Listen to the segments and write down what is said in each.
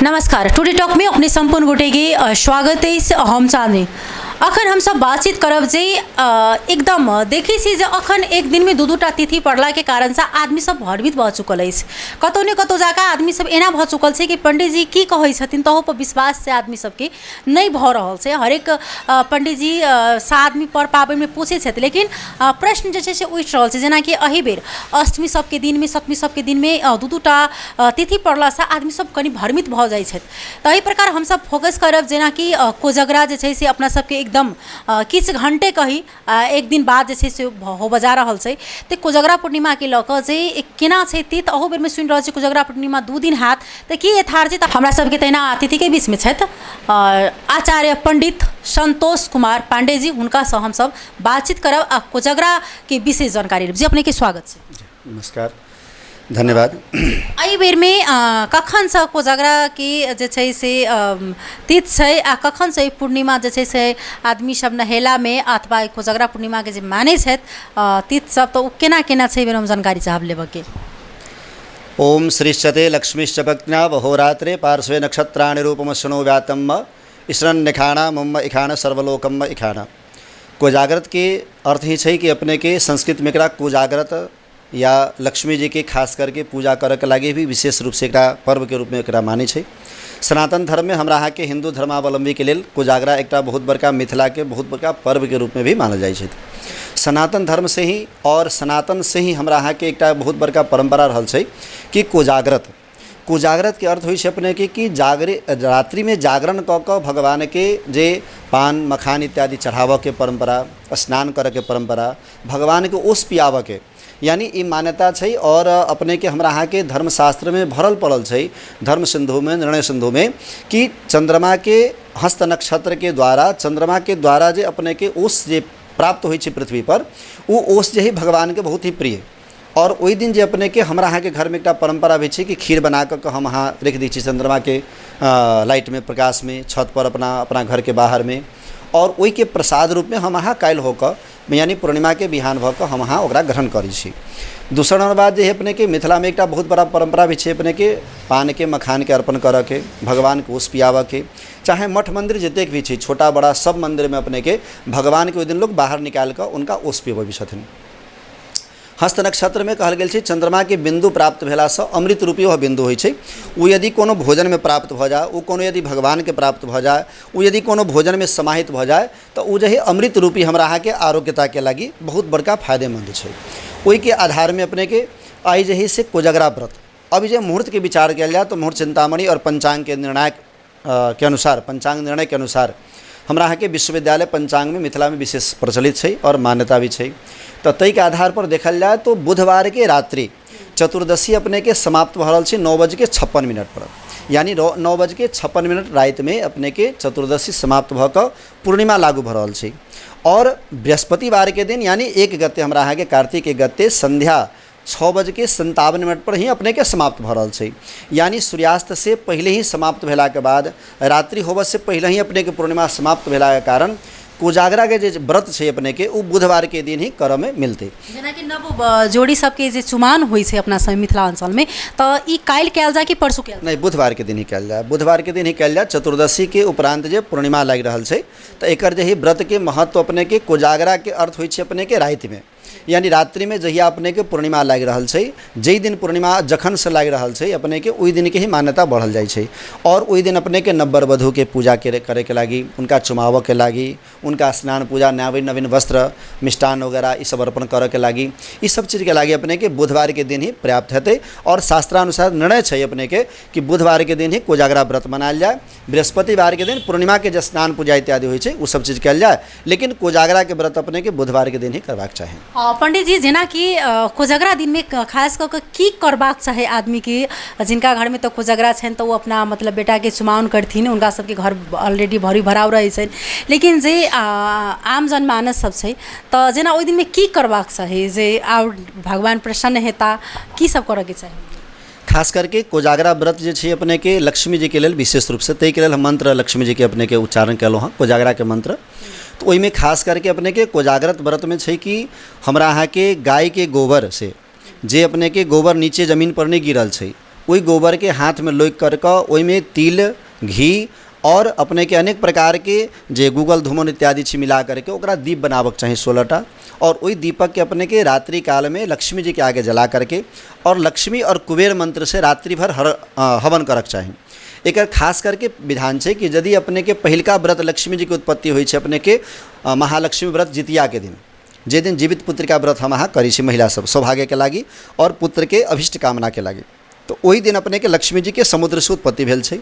नमस्कार, today talk में अपने सम्पूर्ण गोटे के स्वागत अछि। हम चांदनी। अखन हमसब बातचीत करब जे एकदम देखै छी जे अखन एक दिनमे दू दूटा तिथि पड़लाके कारणसँ आदमी सब भ्रमित भऽ चुकल अछि। कतौ ने कतौ जाकऽ आदमी सब एना भऽ चुकल छै कि पंडीजी की कहै छथिन तहू पर विश्वास से आदमी सबके नहि भऽ रहल छै। हरेक पंडीजी सँ आदमी पर पाबनिमे पूछै छथि, लेकिन प्रश्न जे छै से उठि रहल छै। जेनाकि एहि बेर अष्टमी सबके दिनमे, सप्तमी सबके दिनमे दू दूटा तिथि पड़लासँ आदमी सब कनि भ्रमित भऽ जाइ छथि। तऽ एहि प्रकार हमसब फोकस करब, जेनाकि कोजगरा जे छै से अपना सबके एकदम किछु घण्टे कही एक दिन बाद जे छै से होबऽ जा रहल छै। तऽ कोजगरा पूर्णिमाके लऽ कऽ जे केना छै तिथि, अहू बेरमे सुनि रहल छी कोजगरा पूर्णिमा 2 दिन हैत, तऽ की यथार्थ छै? तऽ हमरा सबके तहिना अतिथिके बीचमे छथि आचार्य पंडित संतोष कुमार पांडे जी, हुनकासँ हमसब बातचीत करब आ कोजगराके विशेष जानकारी लेब। जी, अपनेके स्वागत छै। नमस्कार, धन्यवाद। एहि बेरमे कखनसँ कोजगराके जे छै से तिथि छै आ कखनसँ ई पूर्णिमा जे छै से आदमी सब नहेलामे अथवा कोजगरा पूर्णिमाके जे मानै छथि तिथि सब, तऽ ओ केना केना छै, एहि बेर हम जानकारी चाहब लेबऽके। ओम श्रीश्चते लक्ष्मीश्च पत्न्या वहोरात्रे पार्श्वे नक्षत्राणि रूपमशनो व्यातम्म इसरन्यखाणा मम्म इखाण सर्वलोकम्म इखाणा। कोजाग्रत के अर्थ ही छै कि अपने के संस्कृत में एकरा कोजाग्रत या लक्ष्मी जी के खास करके पूजा करऽ के लागि भी विशेष रूप से एकरा पर्व के रूप में एकरा मानै छै। सनातन धर्म में हमरा अहाँके हिन्दू धर्मावलम्बी के लेल कोजागरा एकटा बहुत बड़का मिथिला के बहुत बड़का पर्व के रूप में भी मानल जाइ छै। सनातन धर्म से ही और सनातन से ही हमरा अहाँके एकटा बहुत बड़का परम्परा रहल छै कि कोजाग्रत, कोजाग्रत के अर्थ होइ छै अपने के कि जागरे रात्रि में जागरण कऽ कऽ भगवान के जे पान मखान इत्यादि चढ़ाबऽ के परम्परा, स्नान करऽ के परम्परा, भगवान के ओस पियाबऽ के, यानी ई मान्यता छै। और अपने के हमरा अहाँके धर्मशास्त्र में भरल पड़ल छै, धर्म सिन्धु में, निर्णय सिन्धु में, कि चन्द्रमा के हस्त नक्षत्र के द्वारा, चन्द्रमा के द्वारा जे अपने के ओस जे प्राप्त होइ छै पृथ्वी पर, ओ ओस जे है भगवान के बहुत ही प्रिय। और ओहि दिन जे अपने के हमरा अहाँके घरमे एकटा परम्परा भी छै कि खीर बना कऽ हम अहाँ राखि दै छी चन्द्रमाके लाइटमे, प्रकाशमे, छतपर, अपना अपना घरके बाहरमे, आओर ओहिके प्रसाद रूपमे हम अहाँ काल्हि होकऽ यानी पूर्णिमाके बिहान भऽ कऽ हम अहाँ ओकरा ग्रहण करै छी। दोसर नम्बर बात जे है अपनेके मिथिलामे एकटा बहुत बड़ा परम्परा भी छै अपनेके पानके मखानके अर्पण करऽके, भगवानके ओस पियाबऽके, चाहे मठ मन्दिर जतेक भी छै छोटा बड़ा सब मन्दिरमे अपनेके भगवानके ओहि दिन लोक बाहर निकालिकऽ हुनका ओस पियबबै छथिन। हस्त नक्षत्रमे कहल गेल छै चन्द्रमाके बिन्दु प्राप्त भेलासँ अमृत रूपी वह बिन्दु होइ छै। ओ यदि कोनो भोजनमे प्राप्त भऽ जाय, ओ कोनो यदि भगवानके प्राप्त भऽ जाय, ओ यदि कोनो भोजनमे समाहित भऽ जाय, तऽ ओ जे हइ अमृत रूपी हमरा अहाँके आरोग्यताके लागि बहुत बड़का फायदेमन्द छै। ओहिके आधारमे अपनेके आइ जे हइ से कोजगरा व्रत। अब जे मुहूर्तके विचार कयल जाय तऽ मुहूर्त चिन्तामणि आओर पञ्चाङ्गके निर्णायक के अनुसार, पञ्चाङ्ग निर्णयके अनुसार हमरा अहाँके विश्वविद्यालय पञ्चाङ्गमे मिथिलामे विशेष प्रचलित छै आओर मान्यता भी छै। तऽ ताहिके आधारपर देखल जाय तऽ बुधवारके रात्रि चतुर्दशी अपनेके समाप्त भऽ रहल छै 9:56 पर, यानी 9:56 रातिमे अपनेके चतुर्दशी समाप्त भऽ कऽ पूर्णिमा लागू भऽ रहल छै। आओर बृहस्पतिवारके दिन यानी 1 गते हमरा अहाँके कार्तिक 1 गते सन्ध्या 6:57 पर ही अपनेके समाप्त भऽ रहल छै, यानी सूर्यास्त से पहिले ही समाप्त भेलाके बाद, रात्रि होबऽ से पहिले ही अपनेके पूर्णिमा समाप्त भेलाके कारण कोजागराके जे व्रत छै अपनेके ओ बुधवारके दिन ही करऽमे मिलतै। जेनाकि नव जोड़ी सबके जे चुमान होइ छै अपना सब मिथिलाञ्चलमे, तऽ ई काल्हि कयल जाय कि परसू कयल? नहि, बुधवारके दिन ही कयल जाय, बुधवारके दिन ही कयल जाय, चतुर्दशीके उपरान्त जे पूर्णिमा लागि रहल छै। तऽ एकर जे हइ व्रतके महत्व अपनेके कोजागराके अर्थ होइ छै अपनेके रातिमे, यानी रात्रिमे जहिया अपनेके पूर्णिमा लागि रहल छै, जाहि दिन पूर्णिमा जखनसँ लागि रहल छै अपनेके, ओहि दिनके ही मान्यता बढ़ल जाइ छै। आओर ओहि दिन अपनेके नव वधूके पूजा करैके लागि, हुनका चुमाबऽके लागि, हुनका स्नान पूजा, नवीन नवीन वस्त्र, मिष्टान्न वगैरह ई सब अर्पण करऽके लागि, ई सब चीजके लागि अपनेके बुधवारके दिन ही पर्याप्त हेतै। आओर शास्त्रानुसार निर्णय छै अपनेके कि बुधवारके दिन ही कोजागरा व्रत मनायल जाय, बृहस्पतिवारके दिन पूर्णिमाके जे स्नान पूजा इत्यादि होइ छै ओ सब चीज कयल जाय, लेकिन कोजागराके व्रत अपनेके बुधवारके दिन ही करबाक चाही। पंडीजी, जेनाकि कोजगरा दिनमे खास कऽ कऽ की करबाक चाही आदमीके? जिनका घरमे तऽ कोजगरा छनि तऽ ओ अपना मतलब बेटाके चुमाओन करथिन, हुनका सबके घर ऑलरेडी भरी भराव रहै छनि, लेकिन जे आम जनमानस सब छै, तऽ जेना ओहि दिनमे की करबाक चाही जे आओर भगवान प्रसन्न हेता? की सब करऽके चाही? खास करके कोजागरा व्रत जे छै अपनेके लक्ष्मी जीके लेल विशेष रूपसँ, ताहिके लेल हम मंत्र लक्ष्मी जीके अपनेके उच्चारण कयलहुँ हँ कोजागराके मंत्र। तऽ ओहिमे खास करके अपनेके कोजागरत व्रतमे छै कि हमरा अहाँके गायके गोबरसँ, जे अपनेके गोबर नीचे जमीनपर नहि गिरल छै, ओहि गोबरके हाथमे लोकि करि कऽ ओहिमे तिल, घी आओर अपनेके अनेक प्रकारके जे गूगल धूमन इत्यादि छै मिला करके ओकरा दीप बनाबऽके चाही 16टा। आओर ओहि दीपकके अपनेके रात्रि कालमे लक्ष्मी जीके आगे जला करके आओर लक्ष्मी आओर कुबेर मन्त्रसँ रात्रि भरि हवन करऽके चाही। एकर खास करके विधान छै कि यदि अपनेके पहिलका व्रत लक्ष्मी जीके उत्पत्ति होइ छै अपनेके महालक्ष्मी व्रत जितियाके दिन, जे दिन जीवित पुत्रिका व्रत हम अहाँ करै छी महिला सब सौभाग्यके लागि आओर पुत्रके अभीष्ट कामनाके लागि, तऽ ओहि दिन अपनेके लक्ष्मी जीके समुद्रसँ उत्पत्ति भेल छै।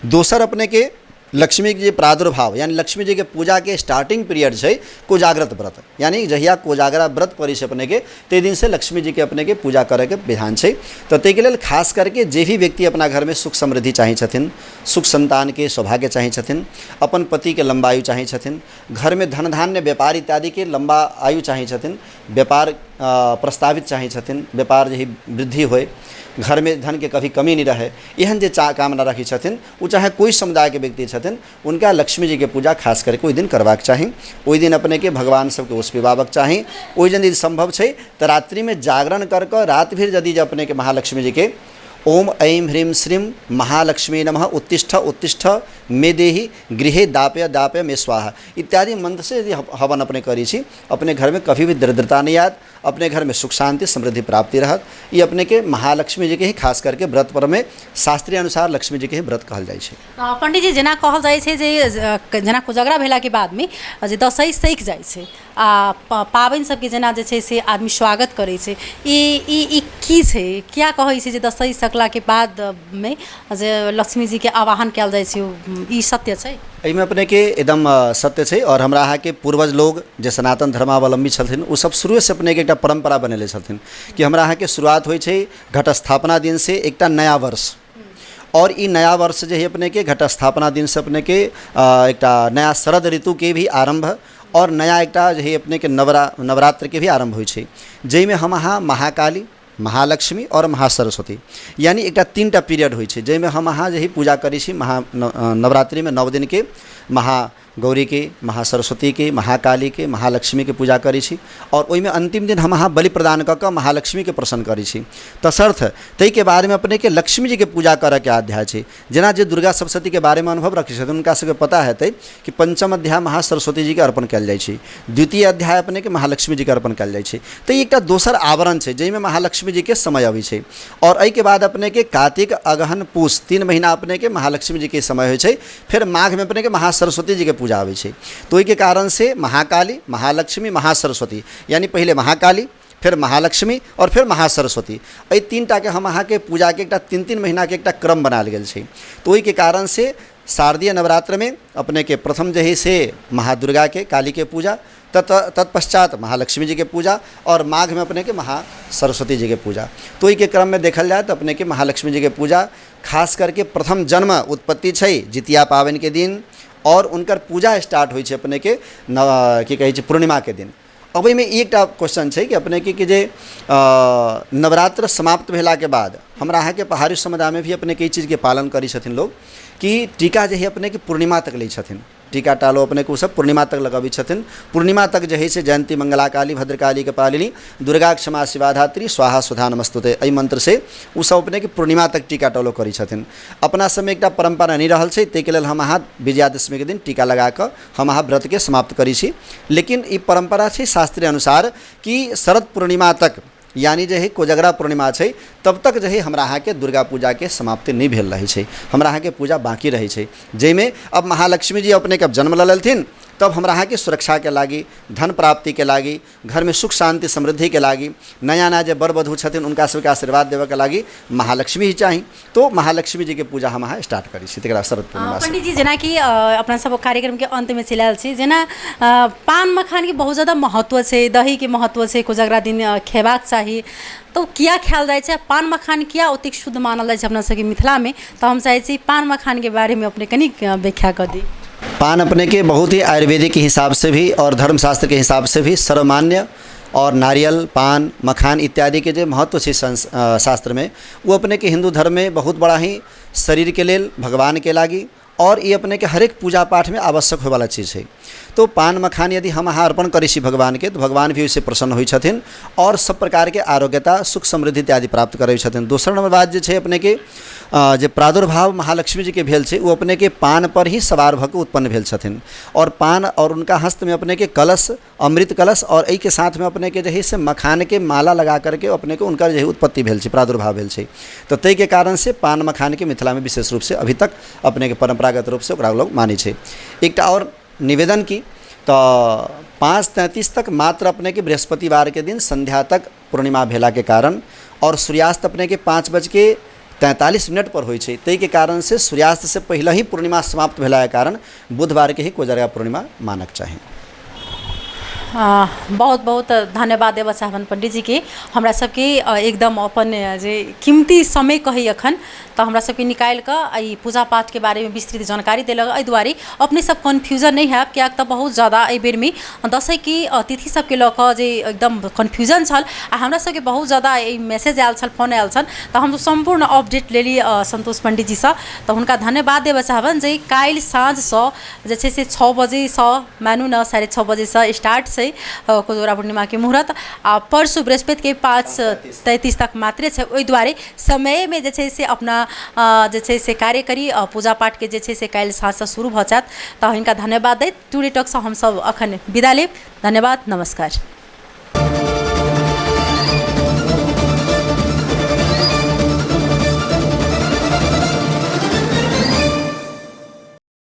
दोसर अपनेके लक्ष्मीके जे प्रादुर्भाव यानी लक्ष्मी जीके पूजाके स्टार्टिंग पीरियड छै कोजाग्रत व्रत, यानी जहिया कोजागरा व्रत पड़ै छै अपनेके ताहि दिनसँ लक्ष्मी जीके अपनेके पूजा करैके विधान छै। तऽ ताहिके लेल खास करके जे भी व्यक्ति अपना घरमे सुख समृद्धि चाहै छथिन, सुख सन्तानके सौभाग्य चाहै छथिन, अपन पतिके लम्बायु चाहै छथिन, घरमे धन धान्य व्यापार इत्यादिके लम्बा आयु चाहै छथिन, व्यापार प्रस्तावित चाहै छथिन, व्यापार जे वृद्धि होइ, घरमे धनके कभी कमी नहि रहै, एहन जे कामना रखै छथिन, ओ चाहे कोइ समुदायके व्यक्ति छथिन, उनका लक्ष्मी जीके पूजा खास करके ओहि दिन करबाक चाही। ओहि दिन अपनेके भगवान सबके ओस पिबाबक चाही। ओहि दिन यदि सम्भव छै तऽ रात्रिमे जागरण कर कऽ राति भरि यदि जे अपनेके महालक्ष्मी जीके ओम ऐं ह्रीं श्रीं महालक्ष्मी नमः उत्तिष्ठ उत्तिष्ठ मे देहि गृहे दापय दापय मे स्वाहा इत्यादि मंत्र से यदि हवन अपने करै छी, अपने घरमे कभी भी दरिद्रता नहि आयत, अपने घरमे सुख शान्ति समृद्धि प्राप्ति रहत। ई अपनेके महालक्ष्मी जीके ही खास करके व्रत परमे शास्त्रीय अनुसार लक्ष्मी जीके ही व्रत कहल जाइ छै। पंडीजी, जेना कहल जाइ छै जे जेना कोजगरा भेलाके बादमे जे दसैँ सखि जाइ छै आ पाबनि सबके जेना जे छै से आदमी स्वागत करै छै, ई ई ई की छै? किया कहै छै जे दसैँ सकलाके बादमे जे लक्ष्मी जीके आवाहन कयल जाइ छै? ई सत्य छै? एहिमे अपनेके एकदम सत्य छै। आओर हमरा अहाँके पूर्वज लोग जे सनातन धर्मावलम्बी छथिन ओ सब शुरुएसँ अपनेके एकटा परम्परा बनेले छथिन कि हमरा अहाँके शुरुआत होइ छै घटस्थापना दिनसँ एकटा नया वर्ष, आओर ई नया वर्ष जे हइ अपनेके घटस्थापना दिनसँ अपनेके एकटा नया शरद ऋतुके भी आरम्भ आओर नया एकटा जे हइ अपनेके नवरात्रके भी आरम्भ होइ छै, जाहिमे हम अहाँ महाकाली, महालक्ष्मी आओर महासरस्वती यानी एकटा 3टा पीरियड होइ छै जाहिमे हम अहाँ जे हइ पूजा करै छी महा नवरात्रिमे 9 दिनके महागौरीके, महासरस्वतीके, महाकालीके, महालक्ष्मीके पूजा करै छी आओर ओहिमे अन्तिम दिन हम अहाँ बलि प्रदान कऽ कऽ महालक्ष्मीके प्रसन्न करै छी। तसर्थ ताहिके बारेमे अपनेके लक्ष्मी जीके पूजा करऽके अध्याय छै। जेना जे दुर्गा सप्तशतीके बारेमे अनुभव रखै छथिन हुनका सबके पता हेतै कि पंचम अध्याय महासरस्वती जीके अर्पण कयल जाइ छै, द्वितीय अध्याय अपनेके महालक्ष्मी जीके अर्पण कयल जाइ छै। तऽ ई एकटा दोसर आवरण छै जाहिमे महालक्ष्मी जीके समय अबै छै। आओर एहिके बाद अपनेके कातिक, अगहन, पूस 3 महीना अपनेके महालक्ष्मी जीके समय होइ छै। फेर माघमे अपनेके महासरस्वती जीके पूजा अबै छै। तऽ ओहिके कारणसँ महाकाली, महालक्ष्मी, महासरस्वती यानी पहिले महाकाली, फेर महालक्ष्मी आओर फेर महासरस्वती, एहि 3टाके हम अहाँके पूजाके एकटा 3-3 महीनाके एकटा क्रम बनायल गेल छै। तऽ ओहिके कारणसँ शारदीय नवरात्रमे अपनेके प्रथम जे हइ से महादुर्गाके, कालीके पूजा, तत्पश्चात महालक्ष्मी जीके पूजा आओर माघमे अपनेके महासरस्वती जीके पूजा। तऽ ओहिके क्रममे देखल जाय तऽ अपनेके महालक्ष्मी जीके पूजा खास करके प्रथम जन्म उत्पत्ति छै जितिया पाबनिके दिन आओर हुनकर पूजा स्टार्ट होइ छै अपनेके की कहै छै पूर्णिमाके दिन। अब एहिमे एकटा क्वेश्चन छै कि अपनेके कि जे नवरात्र समाप्त भेलाके बाद हमरा अहाँके पहाड़ी समुदायमे भी अपनेके ई चीजके पालन करै छथिन लोग कि टीका जे हइ अपनेके पूर्णिमा तक लै छथिन, टीका टालो अपनेके ओसब पूर्णिमा तक लगबै छथिन। पूर्णिमा तक जे हइ से जयन्ती मंगला काली भद्रकाली कपालिनी दुर्गा क्षमा शिवा धात्री स्वाहा सुधा नमस्तुते एहि मन्त्रसँ ओसब अपनेके पूर्णिमा तक टीका टालो करै छथिन। अपना सबमे एकटा परम्परा नहि रहल छै, ताहिके लेल हम अहाँ विजयादशमीके दिन टीका लगाकऽ हम अहाँ व्रतके समाप्त करै छी। लेकिन ई परम्परा छै शास्त्रीय अनुसार कि शरद पूर्णिमा तक यानी जे हइ कोजगरा पूर्णिमा छै तब तक जे हइ हमरा अहाँके दुर्गा पूजाके समाप्ति नहि भेल रहै छै, हमरा अहाँके पूजा बाँकी रहै छै। जाहिमे अब महालक्ष्मी जी अपनेके अब जन्म लऽ लेलथिन तब हमरा अहाँके सुरक्षाके लागि, धन प्राप्तिके लागि, घरमे सुख शान्ति समृद्धिके लागि, नया नया जे वर वधू छथिन हुनका सबके आशीर्वाद देबऽके लागि महालक्ष्मी ही चाही। तो महालक्ष्मी जीके पूजा हम अहाँ स्टार्ट करै छी तकरा शरद पूर्णिमा। पंडित जी, जेनाकि अपना सब कार्यक्रमके अन्तमे चलि आयल छी, जेना पान मखानके बहुत ज़्यादा महत्व छै, दहीके महत्व छै, कोजगरा दिन खेबाक चाही, तऽ किया खायल जाइ छै? पान मखान किया ओतेक शुद्ध मानल जाइ छै अपना सबके मिथिलामे? तऽ हम चाहै छी पान मखानके बारेमे अपने कनिक व्याख्या कऽ दी। पान अपने के बहुत ही आयुर्वेदिक के हिसाब से भी और धर्मशास्त्र के हिसाब से भी सर्वमान्य और नारियल, पान, मखान इत्यादि के जो महत्व छै शास्त्र में वो अपने के हिंदू धर्म में बहुत बड़ा ही शरीर के लेल, भगवान के लागी आओर ई अपनेके हरेक पूजा पाठमे आवश्यक होइवला चीज छै। तो पान मखान यदि हम अहाँ अर्पण करै छी भगवानके, तऽ भगवान भी ओहिसँ प्रसन्न होइ छथिन आओर सब प्रकारके आरोग्यता, सुख, समृद्धि इत्यादि प्राप्त करै छथिन। दोसर नम्बर बात जे छै, अपनेके जे प्रादुर्भाव महालक्ष्मी जीके भेल छै, ओ अपनेके पानपर ही सवार भऽ कऽ उत्पन्न भेल छथिन आओर पान आओर हुनका हस्तमे अपनेके कलश, अमृत कलश आओर एहिके साथमे अपनेके जे हइ से मखानके माला लगा करके अपनेके हुनकर जे उत्पत्ति भेल छै, प्रादुर्भाव भेल छै। तऽ ताहिके कारणसँ पान मखानके मिथिलामे विशेष रूपसँ अभी तक अपनेके परम्परागत रूपसँ ओकरा लोक मानै छै। एकटा आओर निवेदन की तऽ 5:33 तक मात्र अपनेके बृहस्पतिवारके दिन सन्ध्या तक पूर्णिमा भेलाके कारण आओर सूर्यास्त अपनेके 5 बजिके 43 मिनटपर होइ छै, ताहिके कारणसँ सूर्यास्तसँ पहिले ही पूर्णिमा समाप्त भेलाके कारण बुधवारके ही कोजगरा पूर्णिमा मानक चाही। बहुत बहुत धन्यवाद देबऽ चाहबनि पंडीजीके। हमरा सबके एकदम अपन जे कीमती समय कहै एखन तऽ हमरा सबके निकालि कऽ एहि पूजा पाठके बारेमे विस्तृत जानकारी देलक। एहि दुआरे अपने सब कन्फ्यूजन नहि हैब, किएक तऽ बहुत ज्यादा एहि बेरमे दसैँके तिथि सबके लऽ कऽ जे एकदम कन्फ्यूजन छल आ हमरा सबके बहुत ज्यादा ई मैसेज आयल छल, फोन आयल छल, तऽ हम सम्पूर्ण अपडेट लेली सन्तोष पंडीजीसँ। तऽ हुनका धन्यवाद देबऽ चाहबनि जे काल्हि साँझसँ जे छै से 6 बजेसँ, मानू ने 6:30 बजेसँ स्टार्ट छै कोजगरा पूर्णिमाके मुहूर्त आ परसू बृहस्पतिके 5:33 तक मात्रे छै। ओहि दुआरे समयमे जे छै से अपना जे छै से कार्य करी। पूजा पाठके जे छै से काल्हि साँझसँ शुरू भऽ जायत। तऽ हिनका धन्यवाद दैत टुडे टॉकसँ हमसभ अखन विदा लेब। धन्यवाद, नमस्कार।